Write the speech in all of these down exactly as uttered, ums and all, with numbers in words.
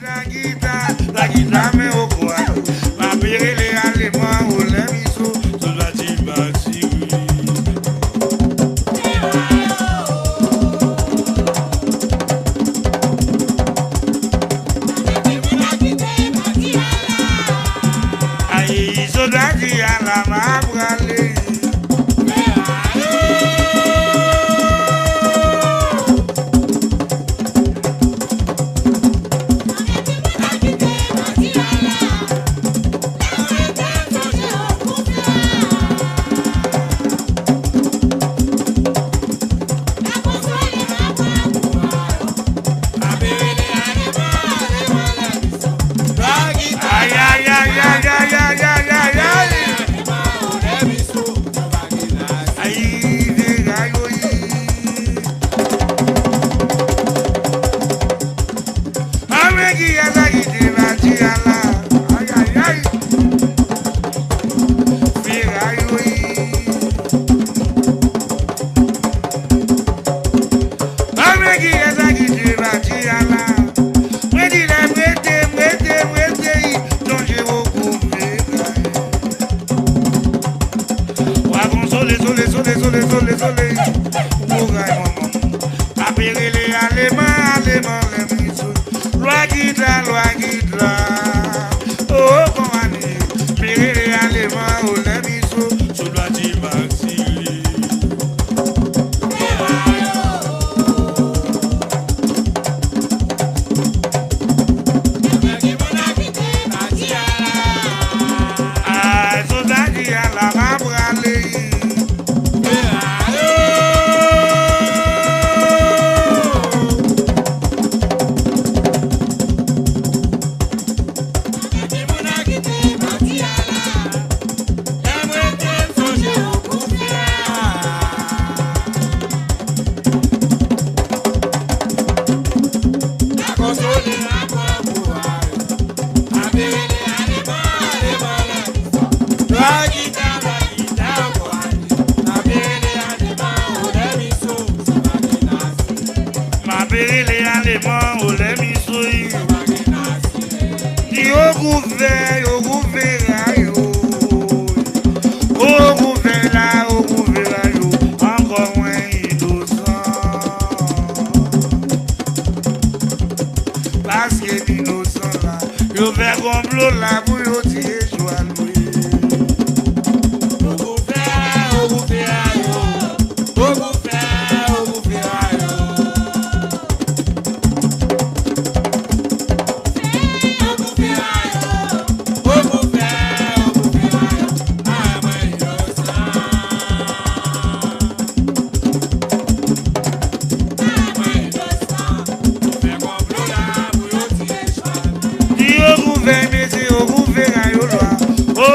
La gita, la gita, men o kwa. Ma pere le aleman, o le miso, so la ti bati, wi. Ay, so la di a la ma prale. Ay, ay, ay, ay, ay, ay, ay, ay, ay. Ay, vye gay, oy. Anmwe kiyès sa ki te bati a la? Ay, ay, ay. Feray, wi. Anmwe kiyès sa ki te bati a la? Mwen di lè m rete, m rete, m rete, i sonje wokou feray. Wa gon sole, sole, sole, sole, sole, sole. Woray manman. Apere le aleman, aleman, le miso. Lwa gita, lwa gita. Oh, kòmani. Pere le aleman, o le miso. Sou lwa di maksili. Ay, sodadi a la va prale. Ma pere le aleman, o le miso. Di yo kouvè, yo kouvè yo. Yo kouvè la, yo kouvè yo. Ankò mwen inosan. Paske m inosan la. Yo fè konplo la pou yo tiye Joal, wi. Yo kouvè, yo kouvè yo. Yo kouvè, yo kouvè yo. Di yo kouvè, mesye, yo kouvè a yo lwa. Yo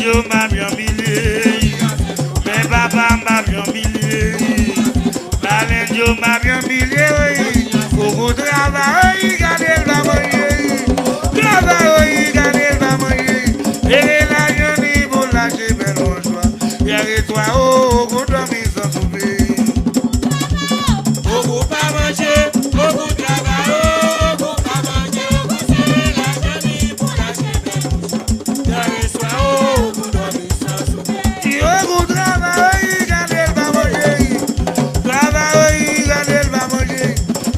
Yo m ap janm bliye, men papa m p ap janm bliye. Balen Joe m ap janm bliye, wi. Koukou travay, wi, gade l pa manje. Travay, wi, gade l pa manje. Sere lajan li pou l achte bèl mouchwa. Yè swa, o, o, kou dòmi san soupe. Ogou pa manje, ogou travay, o, ogou pa manje, ogou sere lajan li pou l achte bèl mouchwa. Yè swa, o, ogou dòmi san soupe. Ti ogou travay, gade l pa manje. Travay, gade l pa manje.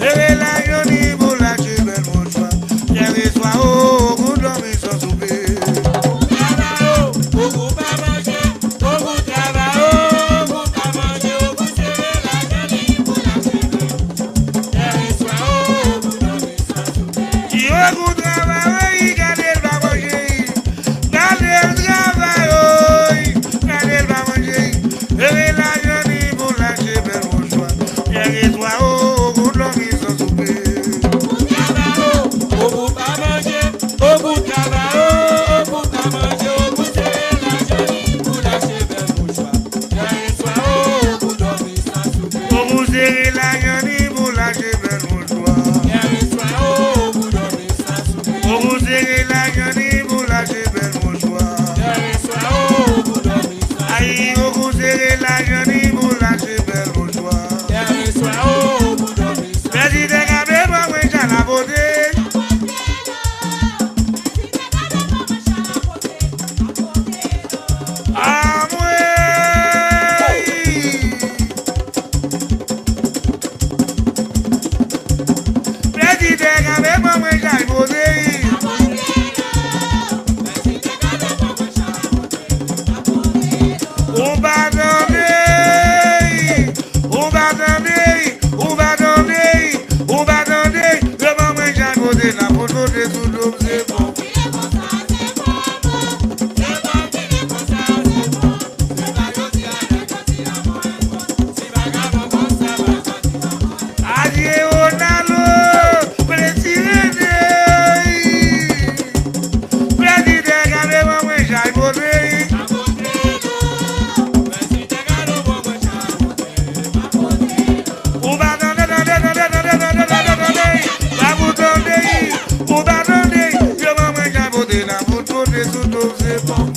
Sere lajan li pou l achte bèl mouchwa. Yè swa, o, ogou dòmi san soupe. Ogou travay, o, ogou pa manje, ogou travay, o, ogou pa manje, ogou sere lajan li pou l achte bèl mouchwa. Yè swa, o, ogou dòmi san soupe. Ti ogou travay, wi, gade l pa manje. Gade l travay, wi, gade l pa manje. Sere lajan li pou l achte bèl mouchwa. Yè swa, o, ogou dòmi san soupe. Ogou travay, o, ogou pa manje, ogou travay, o, ogou pa manje, ogou sere lajan li pou l achte bèl mouchwa. Yè swa, o, ogou dòmi san soupe. Ogou sere lajan li pou l achte bèl mouchwa. Yè swa, o, ogou dòmi san soupe. Ogou sere lajan li pou l achte bèl mouchwa. Yè swa, o, ogou dòmi san soupe. Ay, ogou sere lajan li pou l achte bèl mouchwa. Yè swa, o, ogou dòmi san soupe. Prezidan Gabe, ban mwen chay la pote. Amwey! Prezidan Gabe, ban mwen chay pote. Ou pa tande, ou pa tande, ou pa tande, ou pa tande, yo ban mwen chay pote, n ap pote sou do m, se bon. Adye Ronaldo, Prezi Rene, Prezidan Gabe, ban mwen chay pote. Ou pa tande, tande, tande, tande, tande, tande, pa pou tande, ou pa tande, yo ban mwen chay pote, n ap pote sou do m, se bon.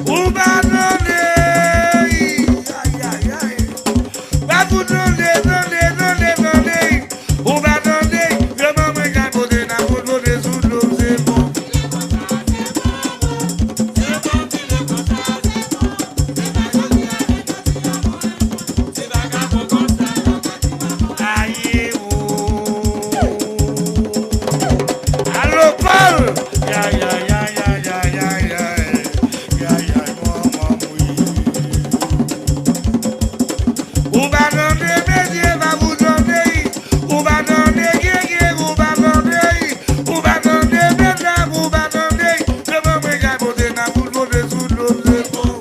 Ou pa tande, ay, ay, ay. Pa pou tande, tande, tande, tande. Ou pa tande, yo ban mwen chay pote, n ap pote sou do m, se bon. Ayi, o. Alo, Paul! Ya, ya, ya, ya, ya, ya, ya. Ya, ya, manman m, wi. Ou pa tande, mesye, pa pou tande. Ou pa tande, gege, ou pa tande. Ou pa tande, medam, ou pa tande. Se mwen, mwen, k ap pote, n ap pote sou do m, se bon.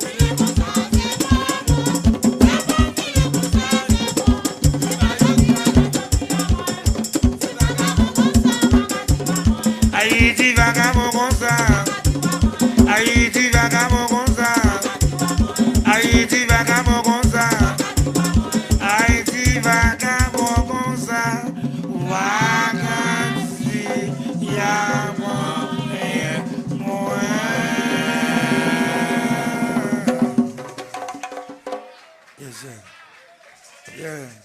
Ayiti vakabon konsa. Ayiti vakabon konsa. Ayiti vakabon konsa. Ayiti vakabon konsa. Vakansi a mwen, mwen. Yes, sir. Yeah.